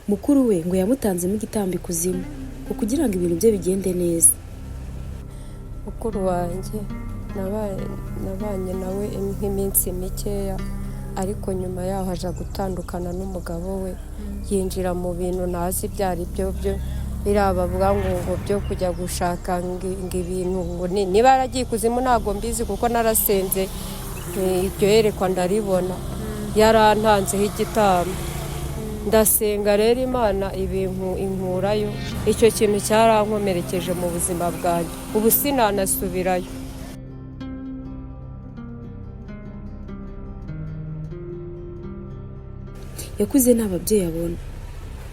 Mukuru we ngo yamutanzemo igitambo ikuzimu ngo kugira ngo ibintu bye bigende neza. Mukuru wanjye nabanye nawe nk'iminsi mikeya, ariko nyuma yaho aja gutandukana n'umugabo we, yinjira mu bintu ntazi ibyo ari byo byo biriya bavuga ngo byo kujya gushaka ngo ibintu ngo niba yaragiye ikuzimu ntabwo mbizi, kuko narasenze, iryo yerekwa ndaribona, yarantanzeho igitambo, ndasenga rero Imana ibintu inkurayo. Icyo kintu cyarankomerekeje mu buzima bwanjye, ubu sinanasubirayo. Yakuze nta babyeyi abona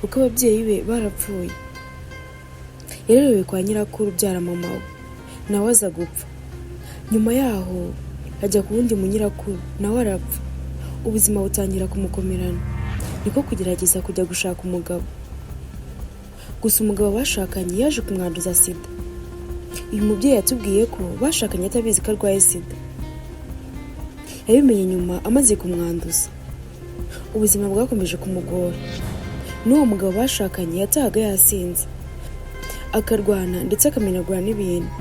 kuko ababyeyi be barapfuye. Yarerewe kwa nyirakuru ubyara mama we, nawe aza gupfa. Nyuma yaho ajya ku wundi munyirakuru, nawe arapfa. Ubuzima butangira kumukomerana, niko kugerageza kujya gushaka umugabo. Gusa umugabo bashakanye yaje kumwanduza sida. Uyu mubyeyi yatubwiye ko bashakanye atabizi ko arwaye sida. Yabimenye nyuma amaze kumwanduza. Ubuzima bwakomeje kumugora. N'uwo mugabo bashakanye yatahaga yasinze, akarwana ndetse akamenagura n'ibintu.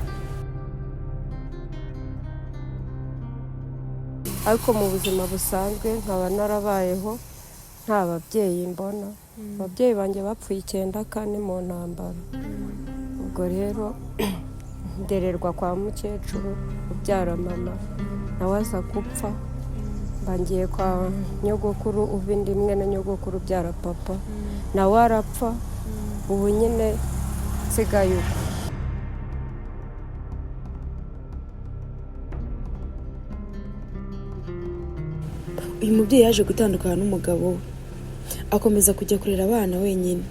Ariko mu buzima busanzwe nkaba narabayeho nta babyeyi mbona. Ababyeyi banjye bapfuye 94 mu ntambara. Ubwo rero ndererwa kwa mukecuru ubyara mama, nawe aza gupfa, ngiye kwa nyogokuru uba indi imwe na nyogokuru ubyara papa, nawe arapfa, ubu nyine nsigaye uko. Uyu mubyeyi yaje gutandukana n'umugabo we, akomeza kujya kurera abana wenyine.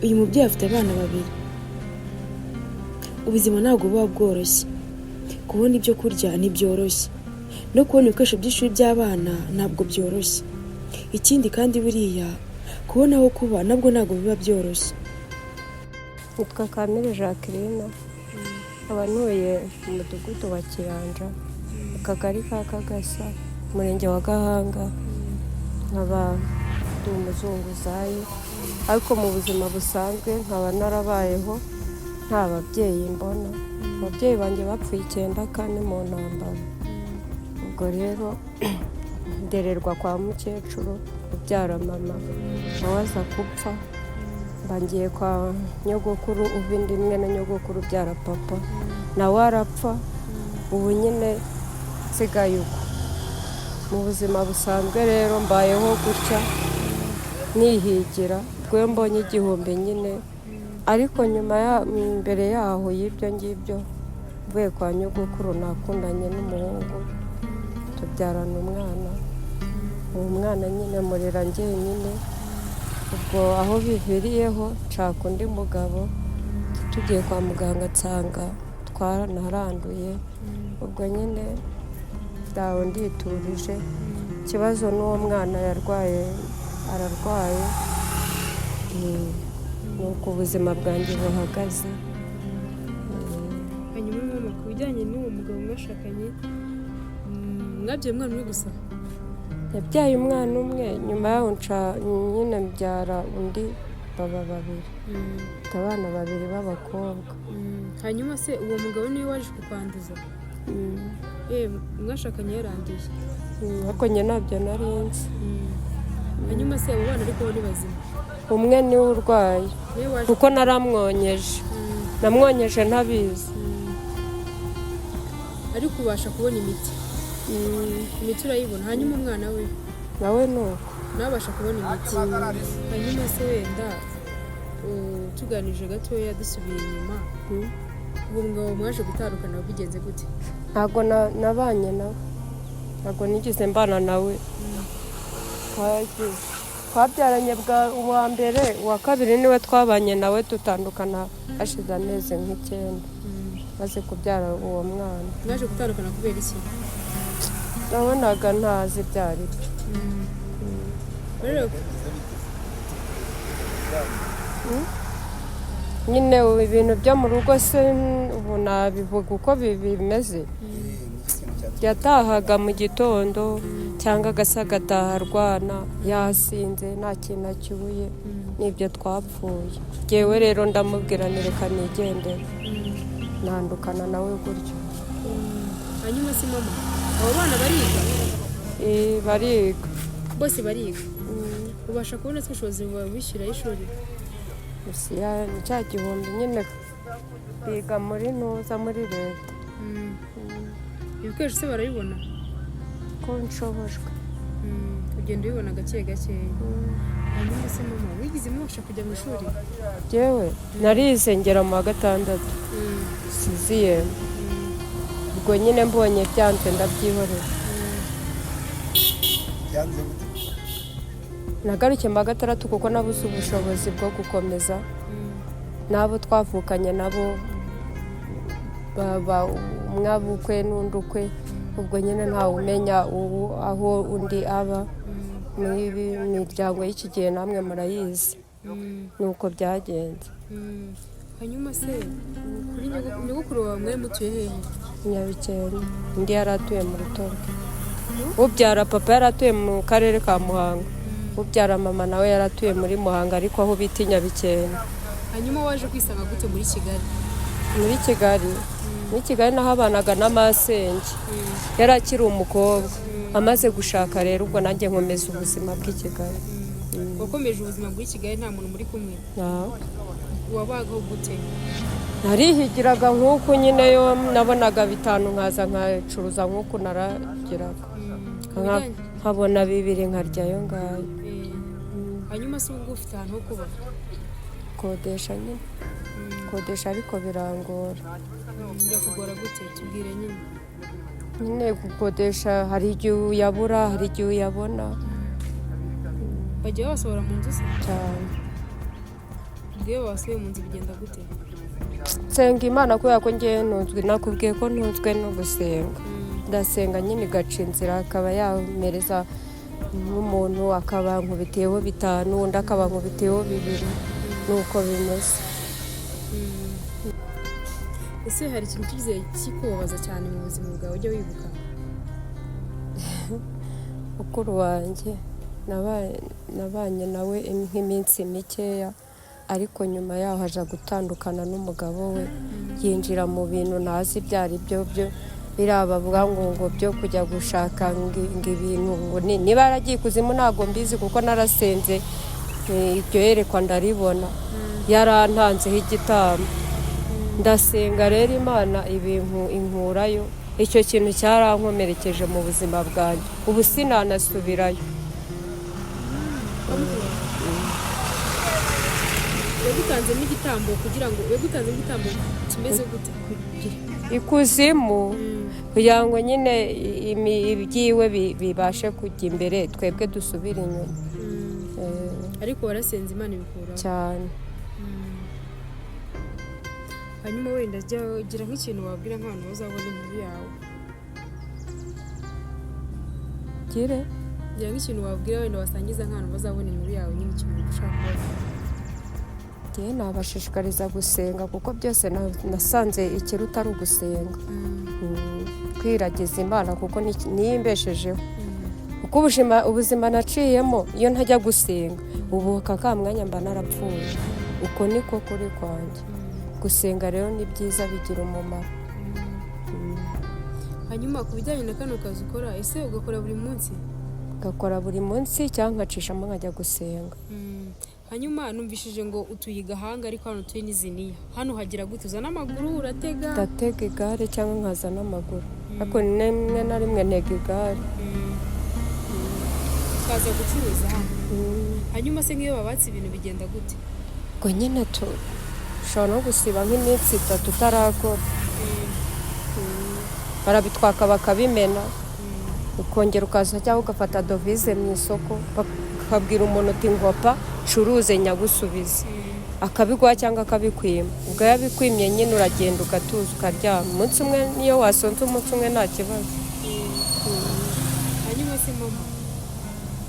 Uyu mubyeyi afite abana babiri. Ubuzima ntabwo buba bworoshye, kubona ibyo kurya ntibyoroshye, no kubona ibikoresho by'ishuri by'abana ntabwo byoroshye. Ikindi kandi buriya kubona aho kuba nabwo ntabwo biba byoroshye. Nitwa Kamere Jacqueline, nkaba ntuye mu mudugudu wa Kiyanja, akagari ka Kagasa, umurenge wa Gahanga, nkaba ndi umuzunguzayi, ariko mu buzima busanzwe nkaba narabayeho nta babyeyi mbona. Ababyeyi banjye bapfuye 94 mu ntambara. Ubwo rero ndererwa kwa mukecuru ubyara mama, nawe aza gupfa, ngiye kwa nyogokuru uba indi imwe na nyogokuru ubyara papa, nawe arapfa, ubu nyine nsigaye uko. Mu buzima busanzwe rero mbayeho gutya nihigira, ubwo iyo mbonye 1000 nyine, ariko nyuma mbere yaho y'ibyo ngibyo mvuye kwa nyogokuru nakundanye n'umuhungu tubyarana umwana, uwo mwana nyine murera njyenyine. Ubwo aho biviriyeho nshaka undi mugabo, tugiye kwa muganga nsanga twaranaranduye, ubwo nyine ndaho nditurije. Ikibazo n'uwo mwana yarwaye, ararwaye, ni uko ubuzima bwanjye buhagaze. Hanyuma mama, ku bijyanye n'uwo mugabo mwashakanye, mwabyaye umwana umwe gusa? Yabyaye umwana umwe, nyuma yaho nyine mbyara undi, baba babiri, mfite abana babiri b'abakobwa. Hanyuma se uwo mugabo niwe waje kukwanduza? Mwashakanye yaranduye? Ariko njye ntabyo nari nzi. Hanyuma se abo bana ariko bo ni bazima? Umwe niwe urwaye, kuko naramwonyeje, namwonyeje ntabizi. Ariko ubasha kubona imiti? Imiti urayibona. Hanyuma umwana we? Nawe ni uko. Nawe abasha kubona imiti. Hanyuma se wenda tuganije gatoya dusubiye inyuma, uwo mugabo mwaje gutandukana bigenze gute? Ntabwo nabanye nawe, ntabwo nigeze mbana nawe. Twabyaranye uwa mbere, uwa kabiri niwe twabanye nawe, dutandukana hashize amezi nk'icyenda maze kubyara uwo mwana. Mwaje gutandukana kubera iki? Nabonaga ntazi ibyo ari byo. Nyine ibintu byo mu rugo se ubu nabivuga uko bimeze. Yatahaga mu gitondo Cyangwa agasa agataha arwana yasinze, nta kintu acyuye. Nibyo twapfuye. Ngewe rero ndamubwira nti reka nigendere, ntandukana nawe gutyo. Hanyuma se mama, abo bana bariga? Bariga. Bose bariga? Ubasha kubona se ubushobozi bubishyura ishuri? Gusa ni cya 1000 nyine, biga muri ntuza, muri leta. Ibikoresho se barabibona? Ko nshobojwe. Ugenda ubibona gake gakeya. Hanyuma se mama, wigize mubasha kujya mu ishuri? Yewe, narize ngera mu wa gatandatu sixième. Ubwo nyine mbonye byanze ndabyihorera. Byanze gute? Nagarukiye mu wa gatandatu kuko nabuze ubushobozi bwo gukomeza. N'abo twavukanye nabo baba umwe aba ukwe n'undi ukwe, ubwo nyine ntawe umenya ubu aho undi aba. Muri ibi miryango y'iki gihe namwe murayizi, ni uko byagenze. Hanyuma se kuri nyogokuru wawe mwari mutuye hehe? Nyabikenke. Undi yari atuye mu Rutobo. Ubyara papa yari atuye mu karere ka Muhanga, ubyara mama nawe yari atuye muri Muhanga, ariko aho bita i Nyabikenke. Hanyuma waje kwisanga gute muri Kigali? Muri Kigali nahabanaga n'amasenge, yari akiri umukobwa. Amaze gushaka rero, ubwo nanjye nkomeza ubuzima bw'i Kigali. Wakomeje ubuzima bw'i Kigali nta muntu muri kumwe? Wabagaho gute? Narihigiraga nk'uku nyine, yo nabonaga 5 nkaza nkacuruza nk'uku naragiraga. Nkabona 2 nkarya ayo ngayo. Hanyuma se ubu ngubu ufite ahantu ho kuba? Kodesha nyine, kodesha, ariko birangora. Birakugora gute? Tubwire nyine. Nyine gukodesha hari igihe uyabura, hari igihe uyabona. Bajya babasohora mu nzu se? Cyane. Ubwo iyo babasuye mu nzu bigenda gute? Nsenga Imana, kubera ko ngewe ntunzwe, nakubwiye ko ntunzwe no gusenga. Ndasenga nyine igaca inzira, akaba yamereza nk'umuntu akaba nkubitiyeho 5, undi akaba nkubitiyeho 2, nuko bimeze. Ese hari ikintu kigize kikubabaza cyane mu buzima bwawe ujya wibuka? Mukuru wanjye nabanye nawe nk'iminsi mikeya, ariko nyuma yaho aja gutandukana n'umugabo we, yinjira mu bintu ntazi ibyo ari byo byo biriya bavuga ngo byo kujya gushaka ngo ibintu ngo niba yaragiye ikuzimu ntabwo mbizi, kuko narasenze, iryo yerekwa ndaribona, yarantanzeho igitambo. Ndasenga rero Imana ibintu inkurayo. Icyo kintu cyarankomerekeje mu buzima bwanjye, ubu sinanasubirayo. Yagutanzemo igitambo kugira ngo, yagutanzemo igitambo kimeze gute? Ikuzimu, kugira ngo nyine ibyiwe bibashe kujya imbere, twebwe dusubire inyuma. Ariko warasenze Imana ibikuraho? Cyane. Hanyuma wenda jya gira nk'ikintu wabwira nk'abantu bazabona inkuru yawe. Gire? Gira nk'ikintu wabwira, wenda wasangiza nk'abantu bazabona inkuru yawe nyine, ikintu ushaka kubavuga. Njyewe nabashishikariza gusenga, kuko byose nasanze ikiruta ari ugusenga. Kwiragiza Imana, kuko niyo imbeshejeho, kuko ubuzima naciyemo, iyo ntajya gusenga ubu aka ka mwanya mba narapfuye. Uko niko kuri kwanjye. Gusenga rero ni byiza, bigira umumaro. Hanyuma ku bijyanye na kano kazi ukora, ese ugakora buri munsi? Ngakora buri munsi cyangwa nkacishamo nkajya gusenga. Hanyuma numvishije ngo utuye i Gahanga, ariko hano utuye ni Ziniya. Hano uhagera gute? Uza n'amaguru, uratega? Ndatega igare cyangwa nkaza n'amaguru, ariko rimwe na rimwe ntega igare. Ukaza gucuruza hano. Hanyuma se nk'iyo babatse ibintu bigenda gute? Ubwo nyine ushobora no gusiba nk'iminsi 3 utarakora, barabitwaka bakabimena, ukongera ukaza cyangwa ugafata dovize mu isoko, bakabwira umuntu uti ngopa curuze nyagusubize, akabiguha cyangwa akabikwima. Ubwo iyo abikwimye nyine uragenda ugatuza ukaryama umunsi umwe, niyo wasonze umunsi umwe nta kibazo. Hanyuma se mama,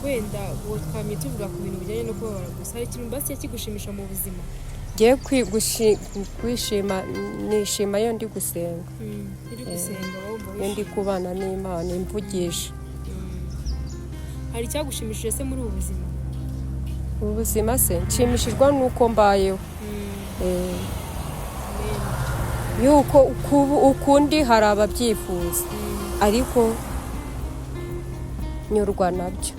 wenda uwo twamye tuvuga ku bintu bijyanye no kubabara gusa, hari ikintu basi kigushimisha mu buzima? Ngiye kwishima, nishima iyo ndi gusenga. Uri gusenga wumva Iyo ndi wishimye? kubana n'Imana imvugisha. Hari icyagushimishije se muri ubu buzima? Ubu buzima se nshimishijwe n'uko mbayeho. Yuko ukundi hari ababyifuza, ariko nyurwa nabyo.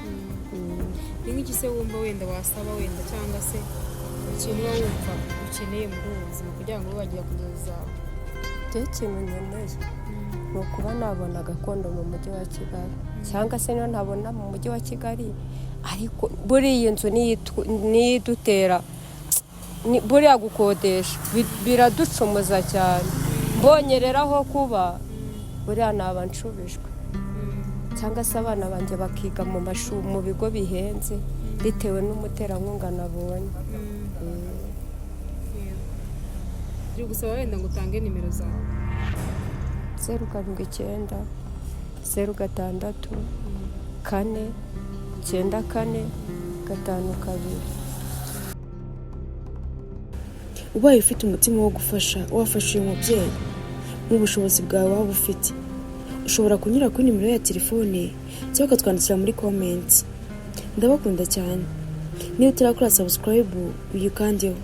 Ni nk'iki se wumva wenda wasaba wenda, cyangwa se ikintu uba wumva ukeneye muri ubu buzima kugira ngo ube wagera ku nzozi zawe? Njyewe ikintu nkeneye ni ukuba nabona gakondo mu mujyi wa Kigali, cyangwa se niyo ntabona mu mujyi wa Kigali, ariko buriya inzu niyo idutera buriya gukodesha biraducumuza cyane. Mbonye rero aho kuba, buriya naba nshubijwe, cyangwa se abana banjye bakiga mu mashuri, mu bigo bihenze, bitewe n'umuterankunga nabonye. Turi gusaba wenda ngo utange nimero zawe. 079 06 4 9 4 5 2. Ubaye ufite umutima wo gufasha, wafasha uyu mubyeyi mu bushobozi bwawe waba ufite. Ushobora kunyura kuri nimero ya telefone cyangwa ukatwandikira muri comment. Ndabakunda cyane. Niba utarakora subscribe, uyikandeho.